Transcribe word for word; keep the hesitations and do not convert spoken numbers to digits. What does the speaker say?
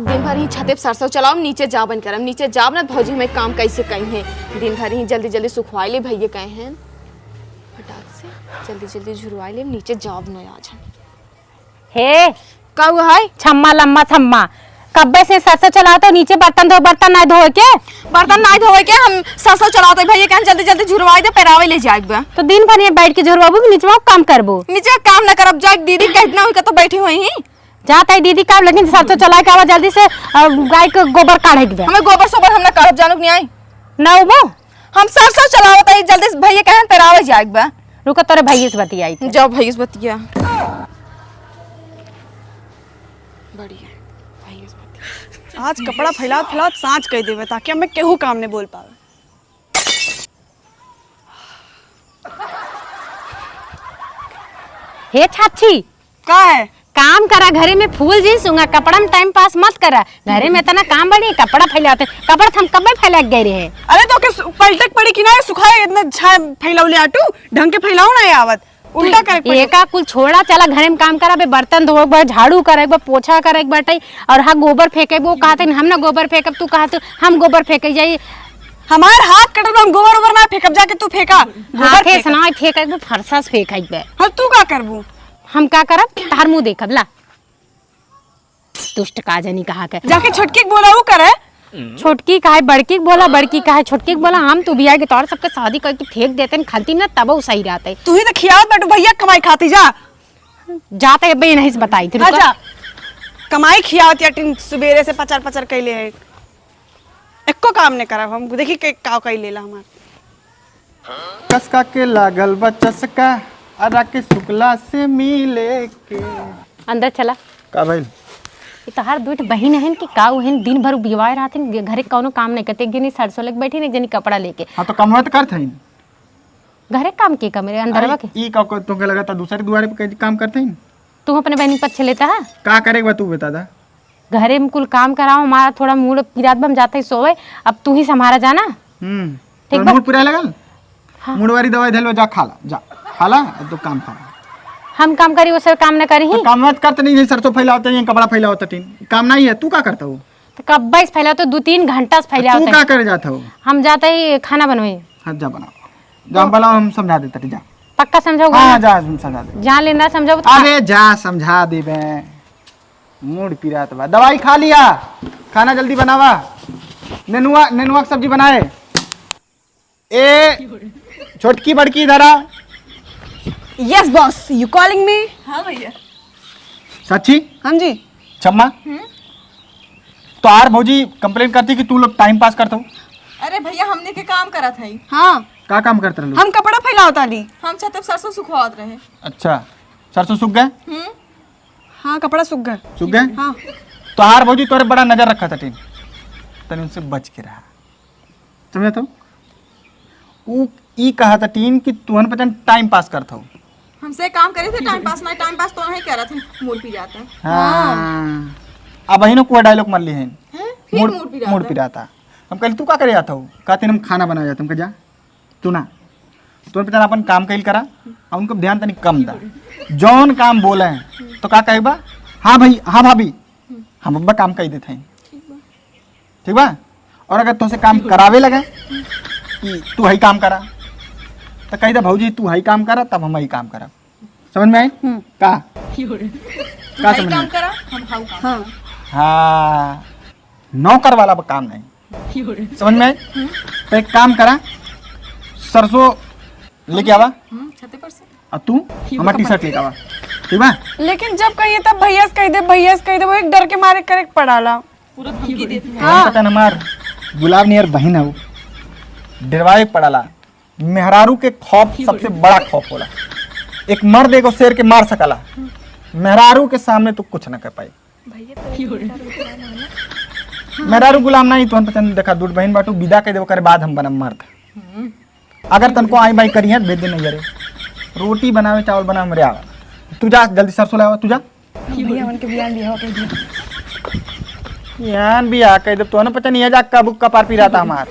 दिन भर ही छते पे सरसों चलाओ, नीचे जाबन करम, नीचे जाब ना भौजी हमें काम कैसे कही है। दिन भर ही जल्दी जल्दी सुखवाई ले भैया कहे हैं, फटाक से जल्दी जल्दी झुरवाई ले, नीचे जाब न आज हम। हे, का हुआ है? छम्मा लम्मा छम्मा, कब्बे से सरसों चलाओ तो नीचे बर्तन धो, बर्तन ना धोए के। बर्तन ना धोए के, हम सरसों चलाओ तो भैया कहे जल्दी जल्दी झुरवाई दे, पेरावे ले जाए बा। तो दिन भर ये बैठ के झुरवाबू कि नीचे काम करबू? नीचे काम ना करब, जाए दीदी कहत ना हुई का तो बैठी हुई ही। जात है दीदी का, लेकिन सरसों चलाए के आवा जल्दी से, अ, गाय के गोबर काढ़े के बा। हमें गोबर सोबर हम ना काढ़ब, जानू कि नहीं आई? ना उबो? हम सरसों चलावत है, जल्दी से भैया कहन पेरावे जाए के बा। रुको, तोरे भैया से बतियाई थे। जाओ भैया से बतिया। बढ़िया, भैया से बतिया। आज कपड़ा फैलावत फैलावत सांझ कह देवे, ताकि हमें केहू काम नहीं बोल पावे। हे छाछी, का है? काम करा, घरे में फूल जी सूंघा, कपड़ा में टाइम पास मत करा। घरे में इतना काम बड़ी, कपड़ा फैलाते, कपड़ा तो हम कब्बे फैला के गए रहे। अरे तो के सु-, पलटे के पड़ी कि ना, सुखाए इतना छा फैलावले आटू, ढंग के फैलाओ ना ये आवत, उल्टा करे के पड़ी। एका कुल छोड़ा, चला घरे में काम करा, बे बर्तन धोए के बा, झाड़ू करे के बा, पोछा करे के बाटे, और हाँ गोबर फेंके, वो कहते हैं, "हम ना गोबर फेंकब," तू कहत हम गोबर फेंके जाई। हमार हाथ कटल बा, हम गोबर ओबर ना फेंकब, जाके तू फेंका। गोबर हाथे फेंका। से ना फेंके के बा, फरसा से फेंके के बा। हाँ, तू का करबू? हम का करब? तार मुंह देखब, ला। दुष्ट का जनी कहा के। जाके छोटकी के बोला, ऊ करे। छोटकी काहे बड़की के बोला, बड़की काहे छोटकी के बोला। हम तो बियाह के तोर सबके शादी करके फेंक देते हैं, खाती ना तब ऊ सही रहते। तू ही तो खियावत बाटू भैया कमाई खाती, जा। जाते अब यही नहीं से बताई थी, हाँ, रुको। जा। कमाई खियावत या टिन सुबेरे से पचर पचर कैले है। एको काम नहीं करब हम, देखी के का कई लेला हमार। कसका के लागल बा चसका, अरा के शुक्ला से मिले के। अंदर चला। का भइल? ई तोहार दुइ ठे बहिन हन कि का उहन दिन भर बिवाए रहत हन, घरे कौनो काम नहीं करते, एक जनी सरसों लेके बैठी, एक जनी कपड़ा लेके। हाँ, तो कमवा तो करत हइन। घरे काम के कमरे, अंदरवा अरे, के? ई का को-, तोके लगता दूसरे दुआरे पे कहीं काम करत हइन? तू अपने बहिन के पक्ष लेता है? का करे के बा तू बता दा। घरे में कुल काम कराओ, हमारा थोड़ा मूड पिरात बा, हम जाते ही सोवे, अब तू ही संभारा जाना। हम्म, ठीक तोर बा? मूड पिराए लगल? हाँ। मूड वाली दवाई धइल बा, जा खा ला, जा खा ला, अब तो काम करा। हम काम करी, वो सब काम न करी तो ही। काम मत करते नहीं, सरसों फैलावत है, कपड़ा फैलावत है, टीन काम नहीं है, तू का करता हो? तो कब्बे से फैलावत हो, दो तीन घंटा से तो तू फैलावत है। का करे जात हो? हम जाते ही खाना बनवाई। हाँ, जा बनाओ, जा बनाओ, हम समझा देता, जा। पक्का समझाओ हाँ, ना? जा, हम समझा दे। जान लेना, समझाओ तो अरे जा, समझा देबे। मूड पिरात बा। दवाई खा लिया, खाना जल्दी बनावा। नेनुआ, नेनुआ के सब्जी बनाए। ए, छोटकी बड़की इधर आ। Yes boss, you calling me? हाँ भैया। साक्षी? हाँ जी। छम्मा? हम्म? तोहार भौजी complain करती कि तू लोग time pass करत हो। अरे भैया, हमने के काम करत हई। हाँ। का काम करत रहलू? हम कपड़ा फैलावत तानी। हम छत पे सरसों सुखवावत रहे। अच्छा, सरसों सूख गए? हम्म। हाँ, कपड़ा सूख गए। सूख गए? हाँ। तोहार भौजी तोरे बड़ा नजर रखत हटिन, तनी उनसे बच के रहा, समझा तो? ऊ ई कहत हटिन कि तुहन पचन time pass करत हो। हमसे काम करे थे time pass, ना time pass तो नहीं करत है, मूड पी जाता है। हाँ। अब अहिनो कोई dialogue मर ली है। हैं? फिर मूड, मूड पी जाता। मूड पी जाता। हम कहली, "तू का करे जात हो?" कहते, "हम खाना बनावे जात हई।" हम कहे, "जा।" तू ना, तू बेचारा अपन काम कइल करा, आ उनको ध्यान तनी कम दा। जौन काम बोले हैं, तो का कहे बा, "हाँ भाई, हाँ भाभी, हम अब्बा काम कइ देत हैं।" ठीक बा। ठीक बा? और अगर तोसे काम करावे लगे कि तू हई काम करा, तो कह दे, "भौजी, तू हई काम करा, तब हम हई काम करब।" समझ में आई? हम्म। का? का भाई समझ में काम आई? करा, हम हाउ काम हाँ। करब। हाँ, नौकर वाला बा काम नहीं। समझ में आए? हम्म। तो एक काम करा, सरसों लेके आवा। हम्म, छते पर से। और तू हमार T-shirt लेके आवा, ठीक बा? लेकिन जब कहिए तब भैया से कह दे, भैया से कह दे, वो एक डर के मारे करे के पड़ाला। पूरा धमकी देती है। हाँ। पता न हमार गुलाब नियर बहिन है, वो डरवाए के पड़ाला। मेहरारू के खौफ सबसे बड़ा खौफ होला। एक मर्द एगो शेर के मार सकला, मेहरारू के सामने तू कुछ न कर पाई। भैया, तो एक दो चार रुपया मांगना। मेहरारू गुलाम नहीं, तुहन पचन देखा, दूध बहिन बाटू, विदा के देव करे बाद हम बनम मर्द। हम्म। अगर तनको आई बाई करिए, भेज दे नहीं रे। रोटी बनावे, चावल बनावे, हमरे आवा। तू जा, जल्दी सरसों ले आवा, तू जा। भैया, उनके बियान बियाह कर दिया। बियान बियाह कर दे, तुहन पचन ये जा, कब कपार पी रहा था हमार।